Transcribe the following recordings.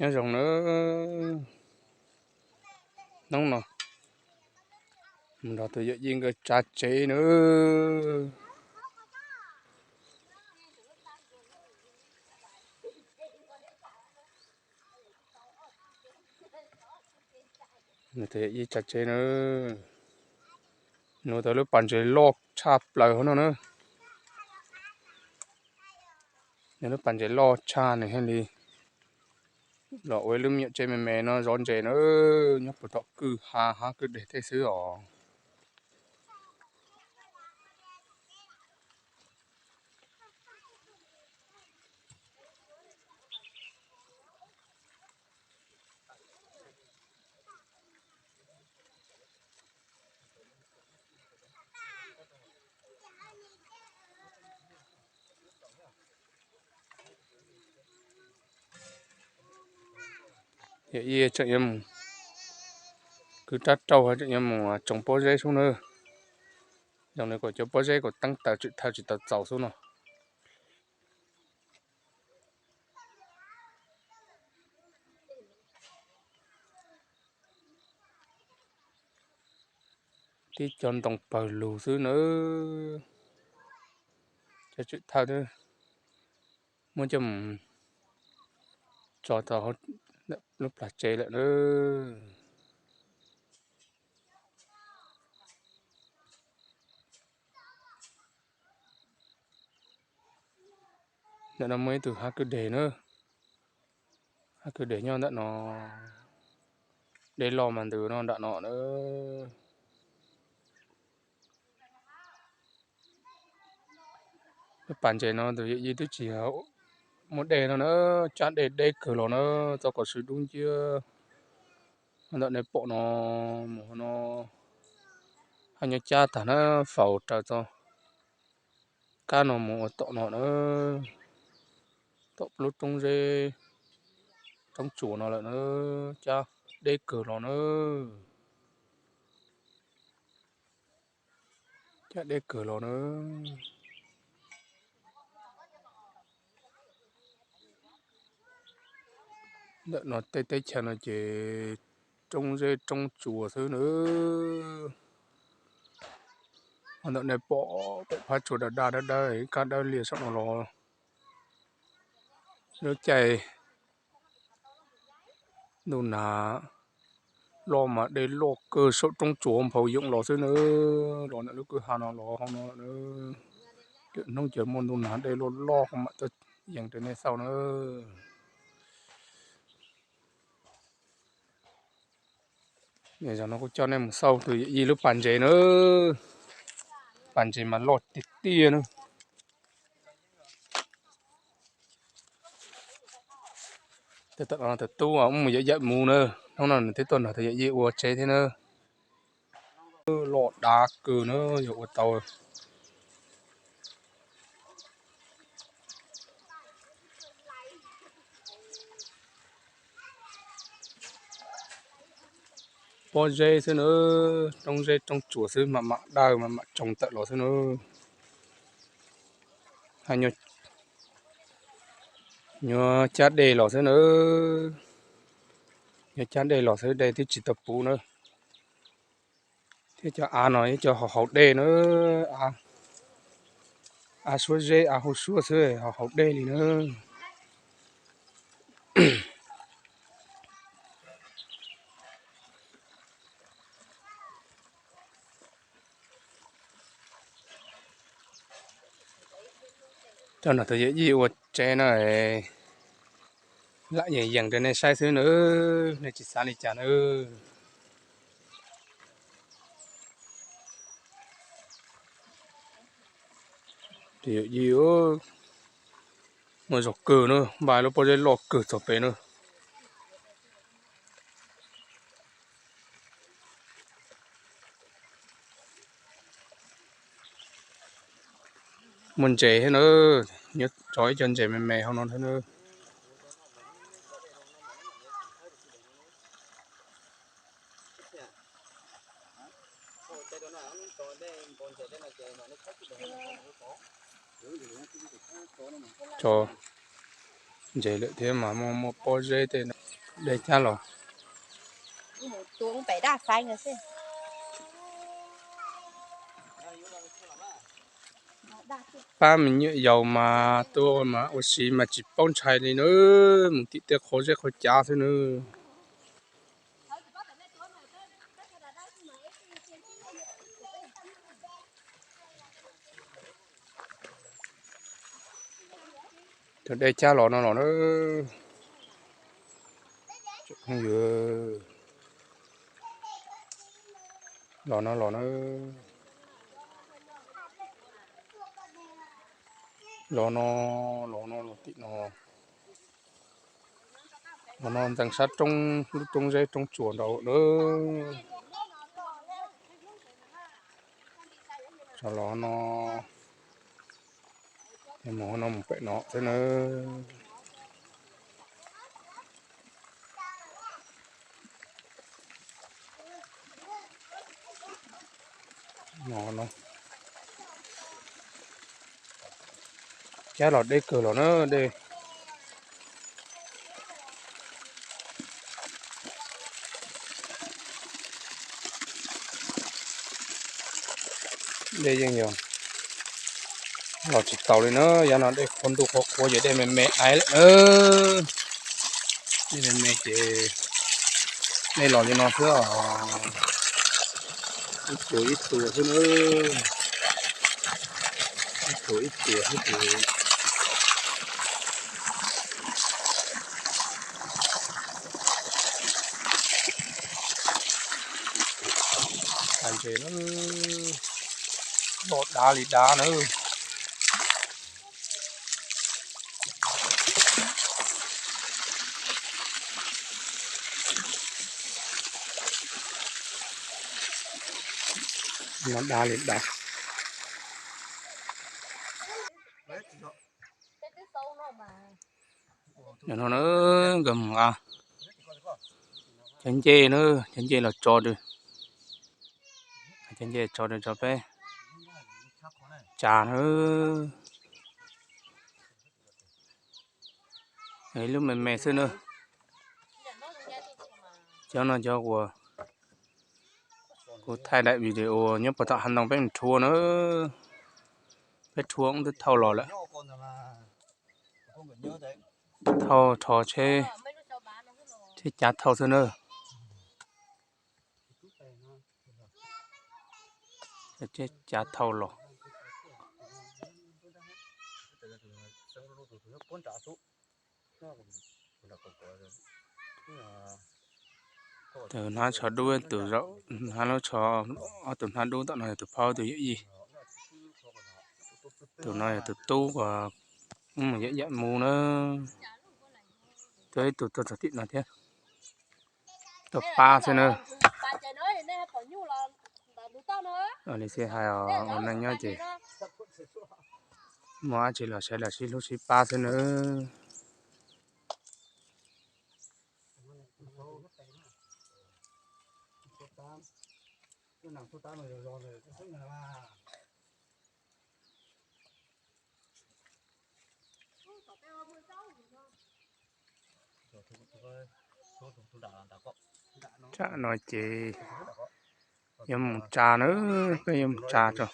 Nyob zoo nawb. Hnub no mus nrog tus yawm yij nkawd tsav tsev na. Nws tus yawm yij tsav tsev na. Nws tau lub pas ntses loj tshaj plaws hauv no na. Nws lub pas ntses loj tshaj nws thiaj li los ua ib lub me nyuam tsev me me no zov ntses na. Nyob puag tom kwj ha hab kwj deg tej xwb os. Yawm yij tseem yuav mus, kwv rab rauj tseem yuav mus tsoom pob zeb xwb na. Zoo li kom cov pob zeb kom teeb taws tsis thawj tsis tau txaus xwb no. Tib co ntoo pawg lug xwb nawb. Cov tswm thawj twb muab coj mus tso tau lub plag tsev lawm nawb. Ntawm no muaj ib tug hav kwj deg na. Hav kwj deg nyob ntawm no. Dej loj mas ntws no nram no na. Lub pas ntses no tus yawm yij twb tsis muaj dej no na, cab dej deb kawg los na, txog kom swv dub nciab. Ntawm nej pom no, mus no, haj nyob cab tag na, faus raws txoj kab no mus ua tom no na, tom lub roob zeb, roob tsuas no lawm na, cab deb kawg los na. Cab deb kawg los na. Ntawm no tej teb chaws no ces roob zeb roob tsuas xwb na. Ntawm nej pom pem phab tsuas daj daj dawb dawb, kab dawb lias saum no los lub caij ntuj nag loj mas dej loj kawg saum roob tsuas nphau yoom los xwb na. Los ntawm lub kwj ha no los hauv no, lwm hnub ces muaj ntuj nag dej loj loj mam tuaj yees rau nej xauj na. Zaum no kuv coj nej mus xauj tus yawm yij lub pas ntses na. Pas ntses mas loj tiag tiag na. Tus tub mus yawm yawm mus na, hnub no nws twb tuaj nrog tus yawm yij ua tsev thiab na. Loj dav kawg na, yog ua tau. Pob zeb xwb na, roob zeb roob tsuas xwb, mam mam dawj mam mam tsoo tawm los xwb na. Hais nyuag cab dej los xwb na, nyuag cab dej los xwb, dej twb tsis tau puv na. Thiab cov av no yog cov haus haus dej na, av suab zeb av hauv suab xwb, haus haus dej li na. Coj nrog tus yawm yij ua tsev no, lam yees yees rau nej saib xwb na, nej tsis xav li cas na. Tus yawm yij muaj zog kawg na, npaj lub pob zeb loj kawg txog pem na. Muaj ntses thiab na, nyob tso ib co ntses me me hauv no thiab na. Tso ntses lawm thiab mas muaj muaj pob zeb tej no. Dej cab los. Pab me nyuam yaus mas tuaj mas ua si mas tsis paub ntshai li na, mus tim tej qhov zeb qhov cav xwb na. Tus dej cab los no los na. Los no los na. Los no, los no los tim no. Los no ntxeev sab roob, lub roob zeb roob tsuas nraud na. Los no, mus no mus pem no xwb na. No, no. Cab los deb kawg los na dej. Dej yeej yog los tsis taus li na, yav no dej qhuav ntuj qhuav qhuav ces dej me me aiv lawm na. Dej me me ces dej los li no xwb os. Ib tug ib tug xwb na. Ib tug ib tug xwb ces tas ntses na, los dav li dav na. No dav li dav. Yog no na, nkawd mus nqa cov ncej na, cov ncej los tso, cov ncej tso, tso peb tsa na. Ib lub me me xwb na. Cov no cov uas kuv thaij daim video nyob puag tom hav ntoo peb mus rhuav na. Peb rhuav twb thauj los lawm. Thauj rho tsheb, tsheb cav thauj xwb na. Tsheb cav thauj los. Tus hnab tsho dub, tus zaum hnab lub tsho, ob tus hnab dub tom no yog tus phauj tus yawm yij. Tus no yog tus tub uas mus yam yam mus na. Tuaj ib tug tuaj txog tim no thiab. Tuaj pab xwb na. Li xij hais os, ua neej nyob ces muaj dab tsi los sawv daws sib hlub sib pab xwb na. Tsam no ces yuav mus tsa na, peb yuav mus tsa tso.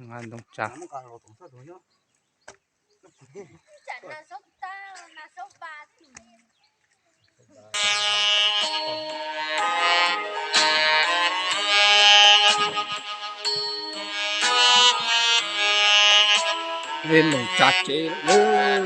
Nqa ntoo tsa. Ib leeg tsa tsev lawm.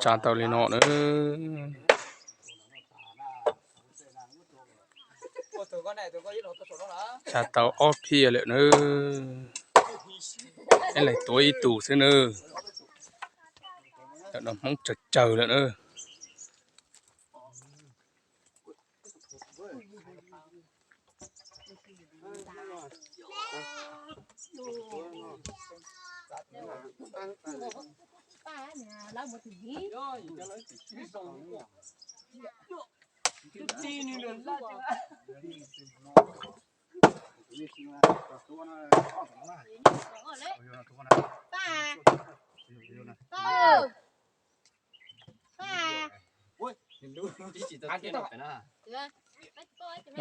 Tsa tau li no na. Tsa tau ob phiaj lawm na. Ib leeg tuav ib tug xwb na. Tam no Hmoob tsawg tsawg lawm na.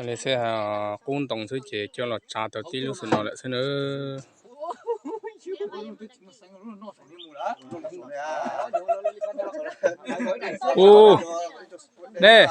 Li xwb, qub ntoo xwb ces coj los tsa tau tib lub xwm no lawm xwb na. Ub, nej.